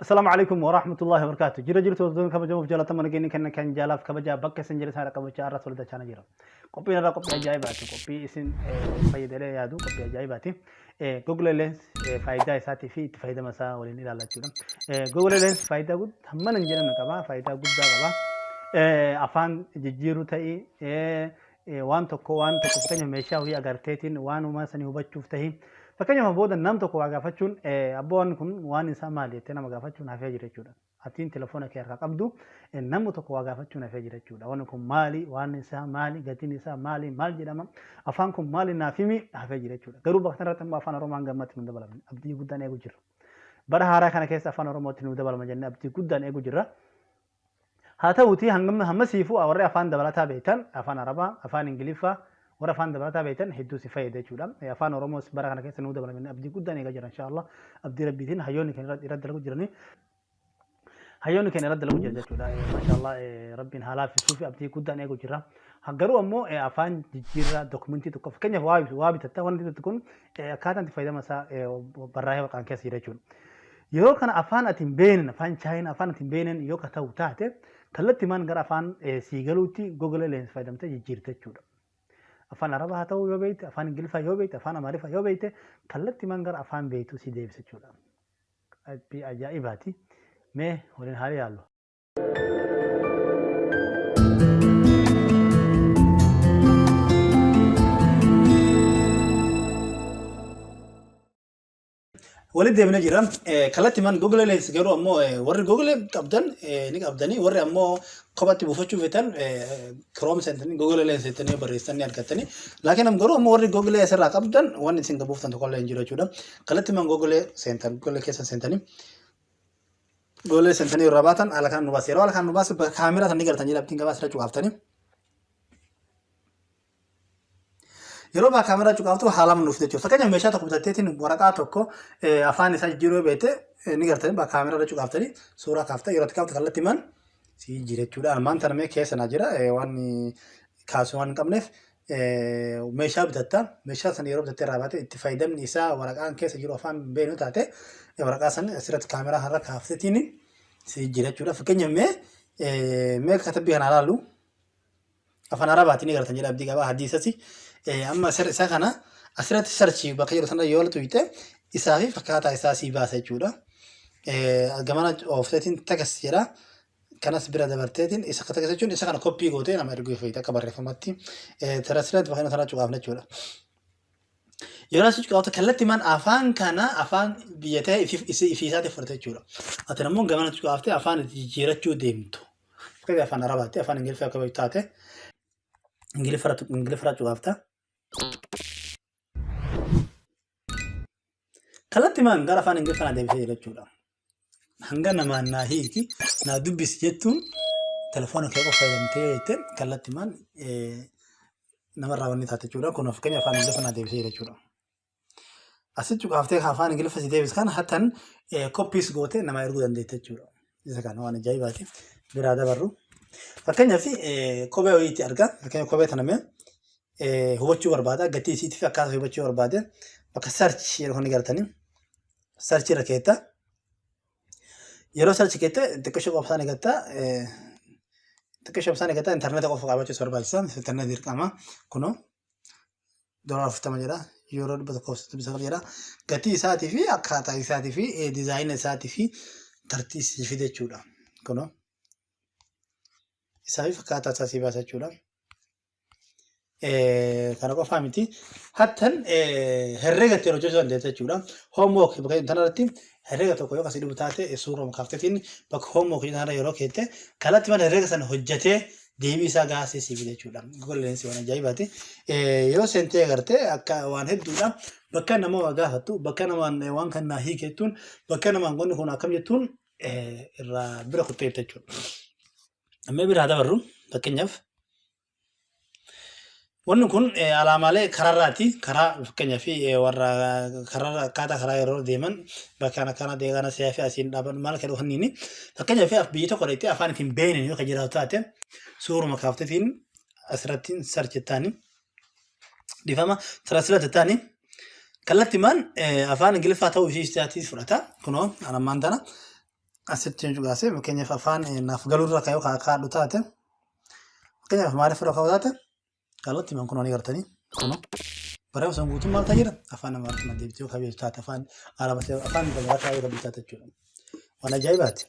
Assalaamu alaikum wa rahmatullahi wa barakatuh. Jira jirtu hordoftoonni kabajamuuf jaalataman nageenya kenna kan jaalaaf kabajaa bakka isin jira isaan qabachaa irraa wal dachaa jira. Qophiin irraa qophii ajaa'ibaati. Qophii isin fayyadalee yaadu qophii ajaa'ibaati. Google Lens faayidaa isaatii fi itti fayyadama isaa waliin ilaalla jechuudha. Google Lens faayidaa guddaa hammana hin jedhamne qaba. Faayidaa guddaa qaba. Afaan jijjiiruu ta'ii waan tokko waan tokko fakkeenya meeshaa wayii agarteetiin waan uumaa sanii hubachuuf tahi fakkeenyaaf booda nam tokko waa gaafachuun abboo waan kun waan isaa maali jettee nama gaafachuun hafee jira jechuudha. Atiin telefoona kee harkaa qabdu namni tokko waa gaafachuun hafee jira jechuudha. Wanni kun maali waan isaa maali gatiin isaa maali maal jedhama afaan kun maali naaf himi hafee jira jechuudha. Garuu bakka kanarratti immoo afaan Oromoo hanga ammatti nu dabalamne abdii guddaan eegu jirra. Bara haaraa kana keessa afaan Oromootti nu dabalama jennee abdii guddaan eegu jirra. Haa ta'uutii hangam hammasiifuu warri afaan dabalataa beektan afaan Arabaa, afaan Ingiliffaa warra afaan dabalataa beektan hedduu si fayyada jechuudha. Afaan Oromoos bara kana keessa nuu dabalama jennee abdii guddaan eegaa jira inshaallah. Abdii Rabbiitiin hayyoonni keenya irratti dalagu jiranii. Hayyoonni keenya irratti dalagu jira jechuudha. Maashaallah Rabbiin haa laaffisuu fi abdii guddaan eegu jira. Garuu ammoo afaan jijjiirraa dokumentii tokko fakkeenyaaf waa bitatta wanti bitatu kun akkaataan itti fayyadama isaa barraa'ee waraqaan keessa jira jechuudha. Yeroo kana afaan ati hin beekneen afaan Chaayinaa afaan ati hin beekneen yoo ka ta'u taate kallattimaan gara afaan sii galuutti Google Lens fayyadamtee jijjiirte jechuudha. Afaan Arabaa haa ta'u yoo beekte, afaan Ingiliffaa yoo beekte, afaan Amaariffaa yoo beekte kallattimaan gara afaan beektuu si deebisa jechuudha. Appii ajaa'ibaati. Mee waliin haa ilaallu. Walitti deebinee jirra. Kallattimaan Google Lens garuu ammoo warri Google qabdan ni qabdanii warri ammoo kophatti buufachuu feetan Chrome seentanii Google Lens jettanii barreessitan ni argattanii. Laakiin garuu ammoo warri Google asirraa qabdan wanni isin buuftan tokkollee hin jiru jechuudha. Kallattimaan Google seentan Google keessa seentanii Google seentanii irraa baatan haala kanaan nu baasa. Yeroo haala kanaan nu baase kaameraa san ni gartan jedha abdiin qabaa asirra cuqaaftanii. Yeroo baa kaameraa cuqaaftu haala nuuf jechuudha. Fakkeenyaaf meeshaa tokko bitatteetiin waraqaa tokko afaan isaa jijjiiruu yoo beekte ni gartanii baa kaameraa irra cuqaaftanii suuraa kaafta yeroo itti kaaftu kallattii maan si jijjiira jechuudha. Armaan tana mee keessa naa jira waan kaasuu waan hin qabneef meeshaa bitatta meeshaa sana yeroo bitattee irraa baate itti fayyadamni isaa waraqaan keessa jiru afaan hin beeknu taate waraqaa sana asirratti kaameraa har'a kaafteetiin si jijjiira jechuudha. Fakkeenyaaf mee mee katabbii kana ilaallu. Afaan arabaatiin ni gartan jedha abdii qaba hadiisasi amma isa kana asirratti sarchi bakka jedhu sana yoo tuyte isaa fi fakkaataa isaa sii baasa jechuudha. Gamana oofteetiin takas jedha. Kanas bira dabarteetiin isa takas jechuun isa kana koppii gootee nama erguu feete akka barreeffamatti translate bakka sana cuqaafna jechuudha. Yeroo asii cuqaaftu kallattimaan afaan kana afaan biyya ta'e ifii isaatiif fudhata jechuudha. Ati ammoo gamana cuqaaftee afaan itti jijjiirachuu deemtu. Fakkeenyaaf afaan Arabaatti afaan Ingiliffaa akka beektu taate Ingiliffarra cuqaafta. Kallattimaan gara afaan Ingiliffaa na deebisee jira jechuudha. Hanga namaan naa hiiki naa dubbisi jettuun telefoona kee qofa fayyadamtee yoo jette kallattimaan namarraa wanni taate jechuudha. Kun fakkeenya afaan Ingiliffaa naa deebisee jira jechuudha. Asitti cuqaaftee kan afaan Ingiliffa si deebisu kana hattan koppiis gootee nama erguu dandeetta jechuudha. Isa kana waan ajaa'ibaati. Biraa dabarru. Fakkeenyaaf kophee wayiitti arga. Fakkeenya kophee tana mee hubachuu barbaada. Gatii isiitii fi akkaataa hubachuu barbaade. Bakka search yeroo kan gartanii search irra keetta. Yeroo search keette xiqqishoo qofsaan eegatta. Xiqqishoo qofsaan eegatta intarneeta qofa qabaachuu si barbaachisa. Intarneeta dirqama. Kunoo doolaara 40 jedha. Yuuroo 169 jedha. Gatii isaatii fi akkaataa isaatii fi diizaayina isaatii fi tartiibsii fide jechuudha. Kunoo isaa fi akkaataa isaa sii baasa jechuudha. Kana qofaa miti. Hattan herrega ittiin hojjechuu dandeessa jechuudha. Homework bakka jedhu kanarratti herrega tokko yoo kasii dhufu taate suuruma kaafteetiin bakka homework jedhu kanarra yeroo keette kallattii mana herrega sana hojjetee deebii isaa gaasee siif fida jechuudha. Google Lens waan ajaa'ibaati. Yoo seentee agarte akka waan hedduudha. Bakka nama waa gaafattu, bakka namaan waan kan naa hiike jettuun, bakka namaan wanni kun akkam jettuun irraa bira kutteetta jechuudha. Amma bira haa dabarru fakkeenyaaf Wanni kun alaamaalee kararraati. Karaa fakkeenyaaf warra kararra akkaataa karaa yeroo deeman bakka kana kana deegana siyaa fi asiin dhaaban maal kan dhufanniini. Fakkeenyaaf biyyi tokko dhaqxee afaan ittiin beekne yoo kan jiraatu taate suuruma kaafteetiin asirratti search jettaani. Dhiifama translate jettaani. Kallattimaan afaan Ingiliffaa ta'uu ishee isaatii fudhata. Kunoo anammaan tana. Asitti hin cuqaasee fakkeenyaaf afaan naaf galurra kan yoo kaa'adhu taate, fakkeenyaaf maaliif irra kaa'u taate, kallattii man kunoo ni gartanii kunoo barreeffama sun guutuun maal ta'aa jira? Afaan Amaariffaa na deebitee yoo kabeessu taate, afaan Arabaa, afaan biraa yoo kabeessu taate jechuudha. Waan ajaa'ibaati.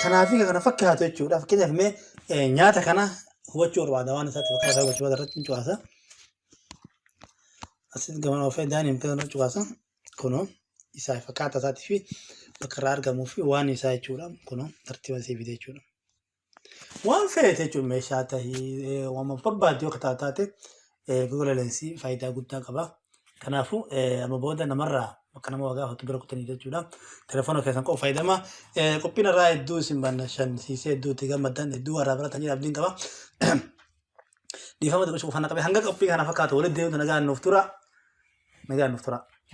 Kanaafi kana fakkaatu jechuudha. Fakkeenyaaf mee nyaata kana hubachuu barbaada, waan isaatti fakkaata hubachuu barbaada irratti hin cuqaasa. Asitti gamana oofee daaniin kan cuqaasa. Kunoo isaa fakkaata isaatii fi bakka irraa argamuu fi waan isaa jechuudha. Kunoo tartiiba isii fide jechuudha. Waan feete jechuun meeshaa tahii waan barbaadde yoo kataa taate, Google Lens faayidaa guddaa qaba. Kanaafuu amma booda namarraa bakka nama waa gaafatu bira kutanii jechuudha. Telefoona keessan qofa fayyadama. Qophiin irraa hedduu isin bashannansiisee, hedduu itti gammaddan, hedduu warraa baratanii abdiin qaba. Dhiifama xiqqoo qofaan qabee hanga qophii kana fakkaatu walitti deemuutu nagaan nuuf tura. Nagaan nuuf tura.